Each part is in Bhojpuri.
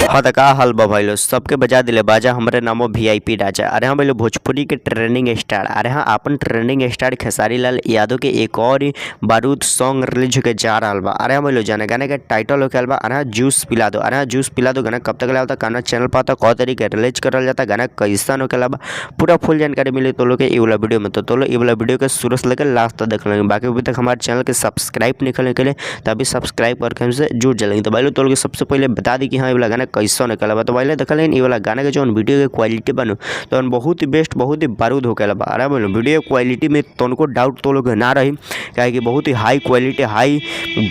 हाँ त का हाल बा भाई लोग, सबके बजा दिले बाजा। हमरे नामो वीआईपी राजा। अरे हाँ भाई लोग, भोजपुरी के ट्रेंडिंग स्टार, अरे हाँ अपन ट्रेंडिंग स्टार खेसारी लाल यादव के एक और ही बारूद सॉन्ग रिलीज होके जा रहा बा। अरे हाँ भाई लोग, जाने गाने के टाइटल होके बा अरे हाँ जूस पिला दो। अरे हाँ जूस पिला दो गाना कब तक आता, गाना चैनल पर आता, कौ तरीके रिलीज करल जाता, गाना कैसन होके बा, पूरा फुल जानकारी मिली तो लोग के ई वाला वीडियो में। तो लोग ई वाला वीडियो के शुरू से लेकर लास्ट तक देख लेंगे। बाकी अभी तक हमारे चैनल के सब्सक्राइब नहीं करने के लिए तो अभी सब्सक्राइब करके हमसे जुड़ जाएंगे। तो भाई लोग तो लोग सबसे पहले बता दी कि हाँ ये वाला गाना कैसा निकला बा। तो भाई लोग देखल ये वाला गाना के जो वीडियो के क्वालिटी बनू तो बहुत ही बेस्ट, बहुत ही बारूद होके बा। अरे बोलो वीडियो क्वालिटी में तनको डाउट तो लोग ना रही, काहे कि बहुत ही हाई क्वालिटी हाई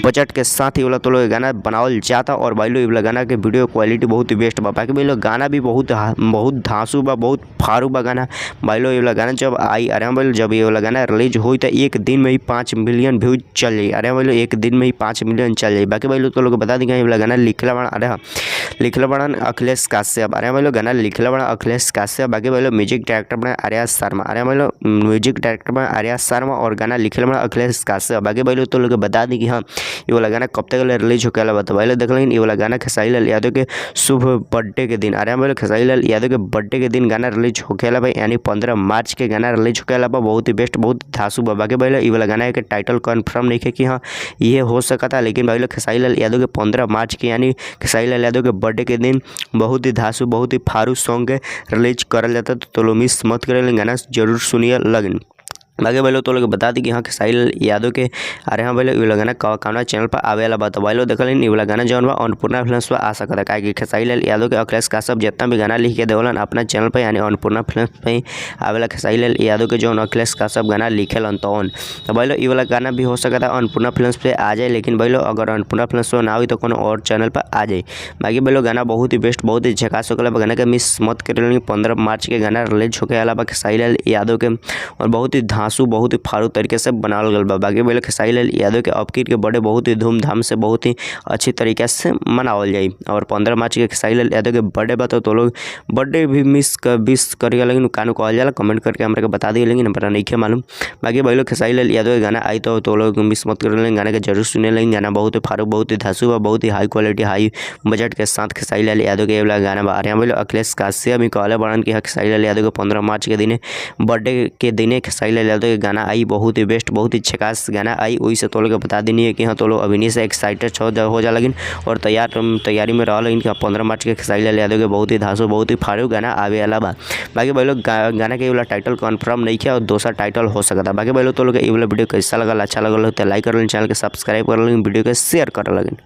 बजट के साथ ये वाला तो लोग गाना बनावल जाता। और भाई लोग ये वाला गाना के वीडियो क्वालिटी बहुत ही बेस्ट बा। बाकी भाई लोग गाना भी बहुत बहुत धांसू बा, बहुत फारू बा गाना। भाई लोग ये वाला गाना जब आई, अरे भाई जब ये वाला गाना रिलीज हुई तो एक दिन में ही 5 मिलियन व्यूज चल जाई। अरे भाई लोग एक दिन में ही 5 मिलियन चल जाई। बाकी भाई लोग तो लोग बता दी ये वाला गाना लिखला बड़ा, अरे हाँ लिखला बड़ा अखिलेश काश्यप। अरे भाई लोग गाना लिखला बड़ा अखिलेश काश्यप। बाकी भाई लोग म्यूजिक डायरेक्टर बना आर्या शर्मा। अरे भाई लोग म्यूजिक डायरेक्टर बना आर्या शर्मा और गाना लिखला बड़ा अखिलेश काश्यप। बाकी भाई लोग तो लोग बता दी कि हाँ ये वाला गाना कब तक रिलीज होके बा। तो भाई लोग देख लेकिन ये वाला गाना खेसारी लाल यादव के शुभ बर्थडे के दिन, अरे भाई लोग खेसारी लाल यादव के बर्थडे के दिन गाना रिलीज होके बा, यानी 15 मार्च के गाना रिलीज होके बा। बहुत ही बेस्ट, बहुत धांसू बा। बाकी भाई लोग ये वाला गाना के टाइटल कन्फर्म नहीं है कि हाँ ये हो सकता, लेकिन भाई लोग खेसारी लाल यादव के 15 मार्च के यानी खेसारी लाल यादव के बर्थडे के दिन बहुत ही धांसू, बहुत ही फारू सॉन्ग के रिलीज करल जाता। तो लोग मिस मत करें, गाना जरूर सुनिए लगन। बाकी भाई लोग तो लोग बता दी कि हाँ खेसारी लाल यादव के अरे हाँ भाई लोग ये गाना कौना चैनल पर आवे वाला बा। तो भाई लोग देखल ये वाला गाना जौन बा अन्नपूर्णा फिल्म्स पर आ सकता है, काहे कि खेसारी लाल यादव के अखिलेश काश्यप जितना भी गाना लिख के देवलन अपना चैनल पर यानी अन्नपूर्णा फिल्म्स पे ही आवेला खेसारी लाल यादव के जौन अखिलेश काश्यप गाना लिखेलन तौन। तो भाई लोग ये वाला गाना भी हो सकता है अन्नपूर्णा फिल्म्स पे आ जाए, लेकिन भाई लोग अगर अन्नपूर्णा फिल्म्स पर ना हुई तो कोनो और चैनल पर आ जाए। बाकी भाई लोग गाना बहुत ही बेस्ट, बहुत ही झकास होके गाना के मिस मत करें। 15 मार्च के गाना रिलीज होके आला बा खेसारी लाल यादव के और बहुत ही धांसू, बहुत ही फारू तरीके से बनावल गल बा। बाकी भाई लोग खेसारी लाल यादव के अबकी के बर्थडे बहुत ही धूमधाम से, बहुत ही अच्छी तरीके से मनावल जाई। और 15 मार्च के खेसारी लाल यादव के बर्थडे बा तो लोग बर्थडे भी मिस कर मिस करिए, लेकिन कानू कहल जाला कमेंट करके हमरा के बता दिए, लेकिन हमरा नहीं मालूम। बाकी भाई लोग खेसारी लाल यादव के गाना आई तो लोग मिस मत कर, गाना के जरूर सुने, लेकिन गाना बहुत ही फारू, बहुत ही धांसू बा, बहुत ही हाई क्वालिटी हाई बजट के साथ खेसारी लाल यादव के वाला गाना बा। अरे भाई लोग अखिलेश काश्यप भी कहले बड़न कि खेसारी लाल यादव के 15 मार्च के दिने बर्थडे के दिने खेसारी लाल यादव के गाना आई, बहुत ही बेस्ट, बहुत ही झकास गाना आई। वही से तो लोग बता देनी है कि हाँ तो लोग अभिनय से एक्साइटेड हो जा लगिन और तैयारी में रह लगिन कि 15 मार्च के खेसारी लाल यादव के बहुत ही धांसू, बहुत ही फारू गाना आवे वाला बा। बाकी भाई लोग गाना के वाला टाइटल कन्फर्म नहीं है और दूसरा टाइटल हो सकता। बाकी भाई लोग तो लोग ये वाला वीडियो कैसा लगल, अच्छा लगल तो लाइक कर लें, चैनल के सब्सक्राइब कर लें, वीडियो के शेयर कर लगन।